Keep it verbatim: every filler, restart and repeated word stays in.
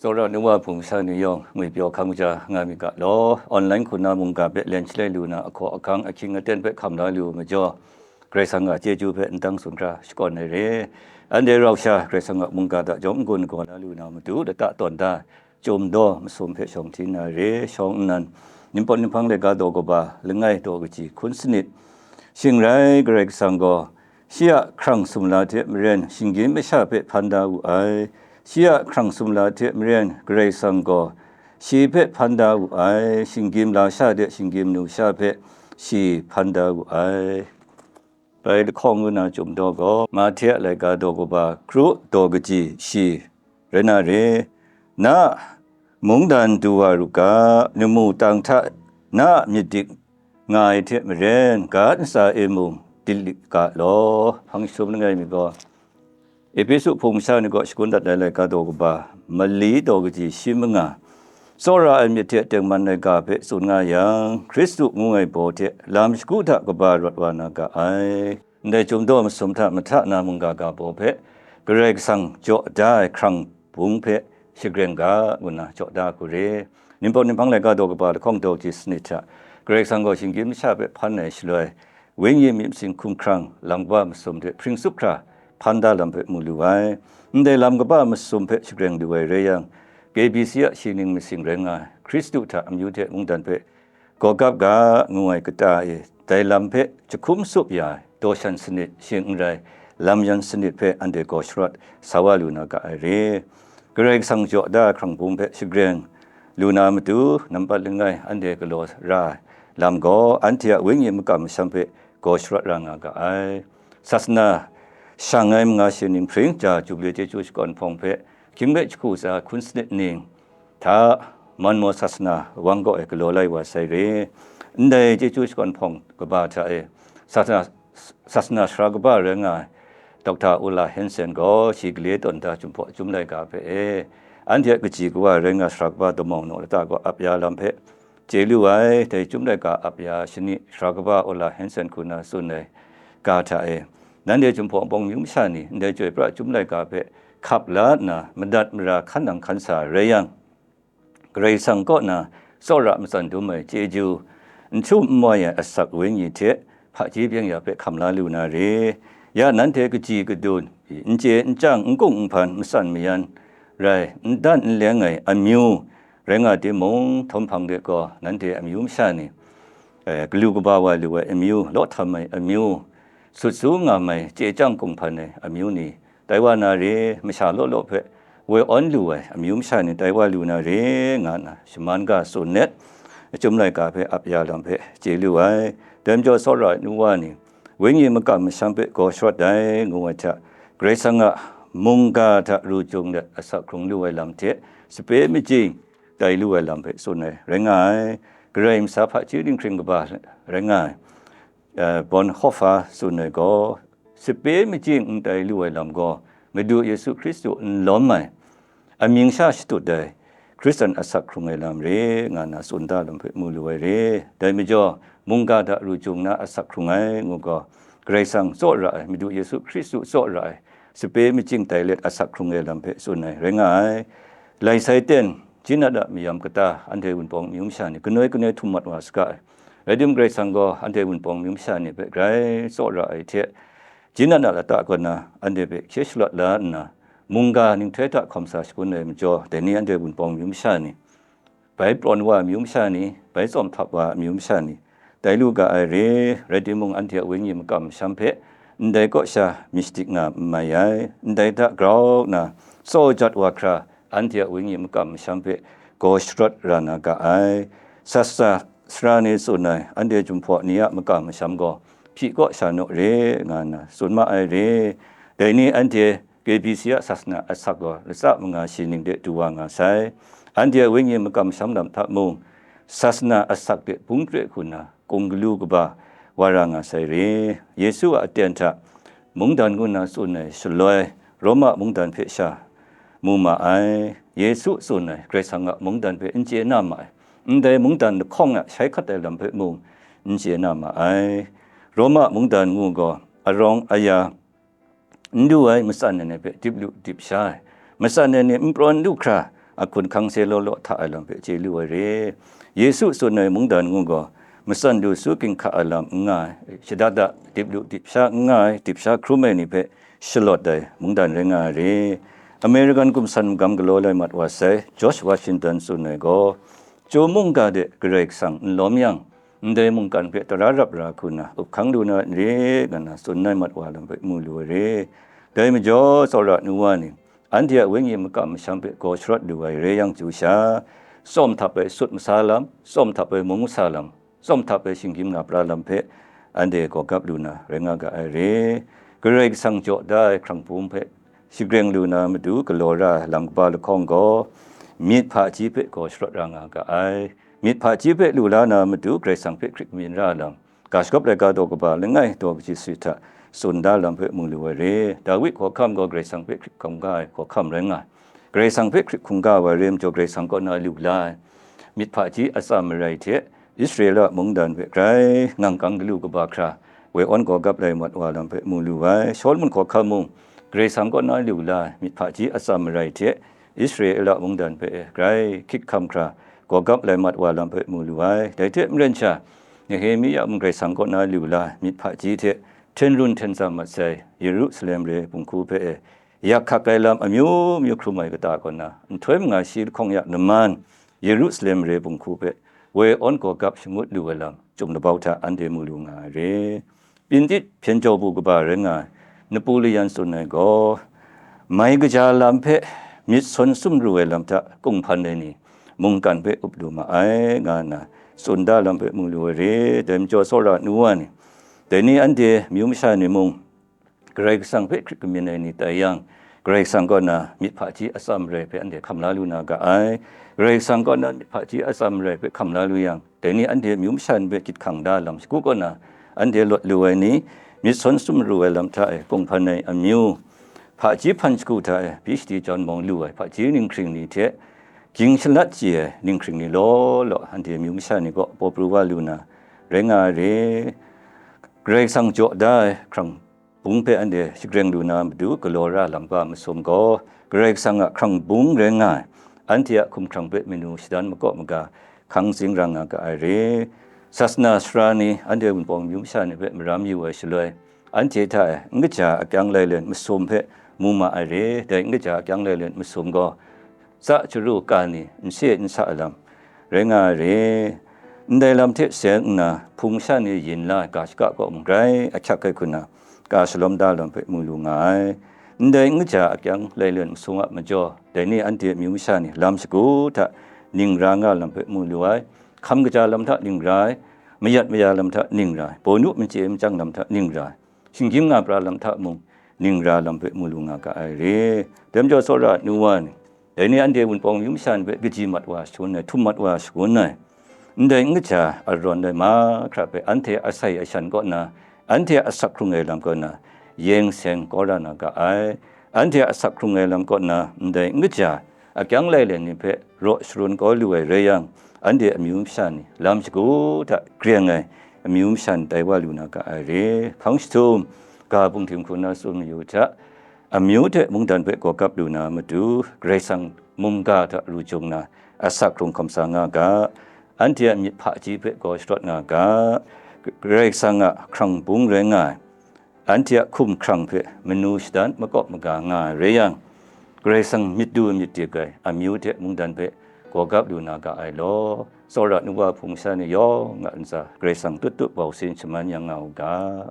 Tsawra nu wa hpung sha ni yawng ngwipyaw hkang ja nga mi ga law, online hku na mungga hpe len shalai lu na ahkaw ahkang ahkying aten hpe hkam la lu majaw, Karai Kasang a chyeju hpe ndang tsun hkra shakawn ai re. Anhte rau sha Karai Kasang a mungga hta jawm n-gun gaw la lu na matu lata tawn da, Chyum daw masum hpe shawng hti na re. Shawng nnan, Ninpawt Ninghpang laika daw kaba langai daw kaji hkun sanit. Shing rai, Karai Kasang gaw shi a hkrang sumla hte maren shinggyim masha hpe hpan da wu ai. Shi a hkrang sumla hte maren Karai Kasang gaw shi hpe hpan da wu ai. Shinggyim lasha hte shinggyim numsha hpe shi hpan da wu ai. Bai lahkawng ngu na Chyum daw gaw, Mahte a laika daw kaba kru daw kaji shi rai na re. Na a mungdan du wa ru ga, namu tang hta na a myit dik nga ai hte maren, gat ntsa e mung dilit ga law. Hpang jahtum langai mi gaw, Ehpesu hpung masha ni kaw shakun dat ai laika daw kaba, mali daw kaji shi manga, tsawra ai myit hte tengman ai ga hpe tsun nga yang, Hkristu ngu ai baw hte lam shagu hta kaba rawt wa na ga ai. Ndai Chyum daw masum hta mahta na mungga ga baw hpe Karai Kasang jaw da ai hkrang bung hpe shagreng ga, ngu nna jaw da hku re. Ninpawt Ninghpang laika daw kaba lahkawng daw kaji sanit hta, Karai Kasang gaw shinggyim masha hpe hpan ai shaloi, Wenyi myit masin hkumhkrang lam kaba masum hte hpring tsup hkra hpan da lam hpe mu lu ai. Ndai lam kaba masum hpe shagreng lu ai rai yang, K B C a shi ning masing rai nga ai, Hkristu hta amyu hte mungdan hpe gaw gap ga ngu ai kata e, dai lam hpe jahkum tsup ya ai daw shan sanit, shing n rai, lam yan sanit hpe anhte gaw sharawt sa wa lu na ga ai re. Karai Kasang jaw da ai hkrang bung hpe shagreng lu na matu, nampat langai anhte galaw ra ai lam gaw, anhte a wenyi makam masham hpe gaw sharawt ra nga ga ai. Sasana shang ai manga shi ning hpring ja Jubli chyeju shakawn hpawng hpe hkying hpe jahku tsa hkun sanit ning hta, Manmaw sasana wang kaw e galaw lai wa sai re. Ndai chyeju shakawn hpawng kaba hta e, sasana, sasana sara kaba rai nga ai Doctor Ola Hansen gaw shi gale tawn da Chyum hpaw Chyum laika hpe e, anhte a kaji kawa rai nga sara kaba damawng naw lata gaw ap ya lam hpe chye lu ai. Dai Chyum laika ap ya shani sara kaba Ola Hansen hku na tsun ai ga hta e, nanhte Chyum hpaw Wunpawng myu masha ni ndai Chyoi pra Chyum laika hpe hkap la nna madat mara hkan nang hkan sa rai yang, Karai Kasang kaw na tsawra matsan dum ai chyeju, n htum n moi ai asak wenyi hte hpaji byeng ya hpe hkam la lu na re. Ya nanhte kaji kadun, n chye n chyang, n kung n hpan, matsan mayan rai, n dan n leng ai amyu rai nga timung, htawm hpang de gaw nanhte amyu masha ni, eh, galu kaba wa lu ai amyu, law htam ai amyu, sut su ngam ai chye chyang kung hpan ai amyu ni, tai wa na re, masha law law hpe woi awn lu ai amyu masha ni tai wa lu na re, nga nna shaman ga tsun let, Chyum laika hpe ap ya lam hpe chye lu ai. Dai majaw tsawra ai nu wa ni, wenyi makam masham hpe gaw sharawt ai, ngu ai hta, Karai Kasang a mungga hta ru jung let asak hkrung lu ai lam hte sape majing tai lu ai lam hpe tsun ai rai nga ai. Karai masa hpaji dinghpring kaba rai nga ai, eh, Bonhoeffer tsun ai gaw, sape majing n tai lu ai lam gaw, Madu Yesu Hkristu n lawm ai, amying sha shatut ai Hkristan asak hkrung ai lam re, nga nna tsun da lam hpe mu lu ai re. Dai majaw, mungga hta ru jung na asak hkrung ai ngu gaw, Karai Kasang tsawra ai, Madu Yesu Hkristu tsawra ai, sape majing tai let asak hkrung ai lam hpe tsun ai rai nga ai. Lai sai ten, Jinat a mayam kata anhte Wunpawng myu masha ni kanoi kanoi htum mat wa saga ai. Rai timung, Karai Kasang gaw anhte Wunpawng myu masha ni hpe grai tsawra ai hte, Jinat a lata kaw na anhte hpe hkye shalawt la nna, mungga ninghtoi hta hkawm sa shangun ai majaw, dai ni anhte Wunpawng myu masha ni, bai prawn wa myu masha ni, bai tsawm htap wa myu masha ni, tai lu ga ai re. Rai timung, anhte a wenyi makam masham hpe ndai kaw sha myit shadik nga n mai ai. Ndai hta grau nna tsawjat wa hkra, anhte a wenyi makam masham hpe gaw sharawt ra na ga ai. Sasana sara ni tsun ai, anhte Chyum hpaw ni a makam masham gaw hpyi kaw sha naw re, nga nna tsun ma ai re. Dai ni anhte K B C a sasana asak gaw latsa manga shi ning de du wa nga sai. Anhte a wenyi makam masham lam hta mung, sasana asak de bung kre hku nna kung galu kaba wa ra nga sai re. Yesu a aten hta mungdan ngu nna tsun ai shaloi, Roma mungdan hpe sha mu ma ai. Yesu tsun ai Karai Kasang a mungdan hpe n chye na ma ai. Ndai mungdan lahkawng a shai hkat ai lam hpe mung n chye na ma ai. Roma mungdan ngu gaw arawng aya n lu ai matsan ai ni hpe dip lu dip sha ai, matsan ai ni n prawn lu hkra a hkun hkang se law law hta ai lam hpe chye lu ai re. Yesu tsun ai mungdan ngu gaw, matsan lu su ginhka ai lam n nga ai, shada da, dip lu dip sha n nga ai, dip sha hkrum ai ni hpe shalawt ai mungdan rai nga ai re. American gumsan magam galaw lai mat wa sai, George Washington tsun ai gaw, Chyu mungga de Karai Kasang n lawm yang, ndai mungkan hpe tara rap ra hku nna up hkang lu na n re, nga na tsun nai mat wa lam hpe mu lu ai re. Dai majaw, tsawra nu wa ni, anhte a wenyi makam masham hpe gaw sharawt lu ai re yang chyu sha, tsawm htap ai sut masa lam, tsawm htap ai mung masa lam, tsawm htap ai shinggyim nga pra lam hpe anhte gaw gap lu na rai nga ga ai re. Karai Kasang jaw da ai hkrang bung hpe shagreng lu na matu galaw ra ai lam kaba lahkawng gaw, myit hpaji hpe gaw sharawt ra nga ga ai. Myit hpaji hpe lu la na matu Karai Kasang hpe hkrit kamyin ra lam, ga shagawp laika daw kaba langai daw kaji sut hta tsun da lam hpe mu lu ai re. Dawi hkawhkam gaw Karai Kasang hpe hkrit hkungga ai hkawhkam rai nga ai. Karai Kasang hpe hkrit hkungga wa ai re majaw, Karai Kasang kaw na lu la ai myit hpaji atsam marai hte Israela mungdan hpe grai ngangkang galu kaba hkra, woi awn gaw gap lai mat wa lam hpe mu lu ai. Shawlumon hkawhkam mung, Karai Kasang kaw na lu la ai myit hpaji atsam marai hte Israela mungdan hpe grai hkyit hkam hkra, gaw gap lai mat wa lam hpe mu lu ai. Dai hte maren sha, Nehemia mung Karai Kasang kaw na lu la ai myit hpaji hte hten run hten tsam mat sai Yerusalem re ai bunghku hpe e, yak hkak ai lam amyu myu hkrum ai kata kaw na, nhtoi manga shi lahkawng ya laman, Yerusalem re ai bunghku hpe woi awn gaw gap shangut lu ai lam, chyum labau hta anhte mu lu nga ai re. Pyintit hpyen jaw bu kaba rai nga ai, Napoleon tsun ai gaw, mai kaja lam hpe myit sawn sumru ai lam hta kunghpan ai ni, mungkan hpe up lu ma ai, nga nna tsun da lam hpe mu lu ai re. Dai majaw, tsawra nu wa ni, dai ni anhte myu masha ni mung, Karai Kasang hpe hkrit kamyin ai ni tai yang, Karai Kasang kaw na myit hpaji atsam marai hpe anhte hkam la lu na ga ai. Karai Kasang kaw na myit hpaji atsam marai hpe hkam la lu yang, dai ni anhte myu masha ni hpe gyit hkang da lam shagu kaw na, anhte lawt lu ai ni, myit sawn sumru ai lam hta e kunghpan ai amyu, hpaji hpan shagu hta e P H D jawn mawng lu ai hpaji ninghkring ni hte, ging shalat chye ai ninghkring ni law law, anhte myu masha ni kaw paw pru wa lu na rai nga ai re. Karai Kasang jaw da ai hkrang bung hpe anhte shagreng lu na matu galaw ra lam ga masum gaw, Karai Kasang a hkrang bung rai nga ai, anhte a hkumhkrang hpe manu shadan makaw maga hkang zing ra nga ga ai re. Sasana sara ni anhte Wunpawng myu masha ni hpe maram yu ai shaloi, anhte hta e n kaja akyang lailen masum hpe mu ma ai re. Dai n kaja akyang lailen masum gaw, tsa chyaru ka ni n se n sa ai lam rai nga ai re. Ndai lam hte seng nna, hpung sha ni yin la ai ga shaka kaw mung grai ahkyak ai hku na, ka shalawm da lam hpe mu lu nga ai. Ndai n kaja akyang lailen masum a majaw, dai ni anhte myu masha ni lam shagu hta ning ra nga lam hpe mu lu ai. Hkam kaja lam hta ning ra ai, mayat maya lam hta ning ra ai, bawnu machye machyang lam hta ning ra ai, shinggyim nga pra lam hta mung ning ra lam hpe mu lu nga ga ai re. Dai majaw, tsawra nu wa ni, dai ni anhte Wunpawng myu masha ni hpe kaji mat wa shangun ai, htum mat wa shangun ai, ndai n kaja arawn ai mahkra hpe anhte asai ashan kaw na, anhte a asak hkrung ai lam kaw na, yeng seng kau ra na ga ai. Anhte a asak hkrung ai lam kaw na, ndai n kaja akyang lailen ni hpe raw sharun kau lu ai rai yang, anhte amyu masha ni lam shagu hta greng ai amyu masha ni tai wa lu na ga ai re. Hpang jahtum, ga bung htim hku na tsun mayu hta, amyu hte mungdan hpe gaw gap lu na matu, Karai Kasang mungga hta ru jung na, asak hkrung hkam sa nga ga, anhte a myit hpaji hpe gaw sharawt nga ga, Karai Kasang a hkrang bung rai nga ai, anhte a hkum hkrang hpe manu shadan makawp maga nga ai rai yang, Karai Kasang myit du myit dik ai amyu hte mungdan hpe gaw gap lu na ga ai law, tsawra nu wa hpung sha ni yawng a ntsa Karai Kasang tut tut bau sin shaman yang nga u ga.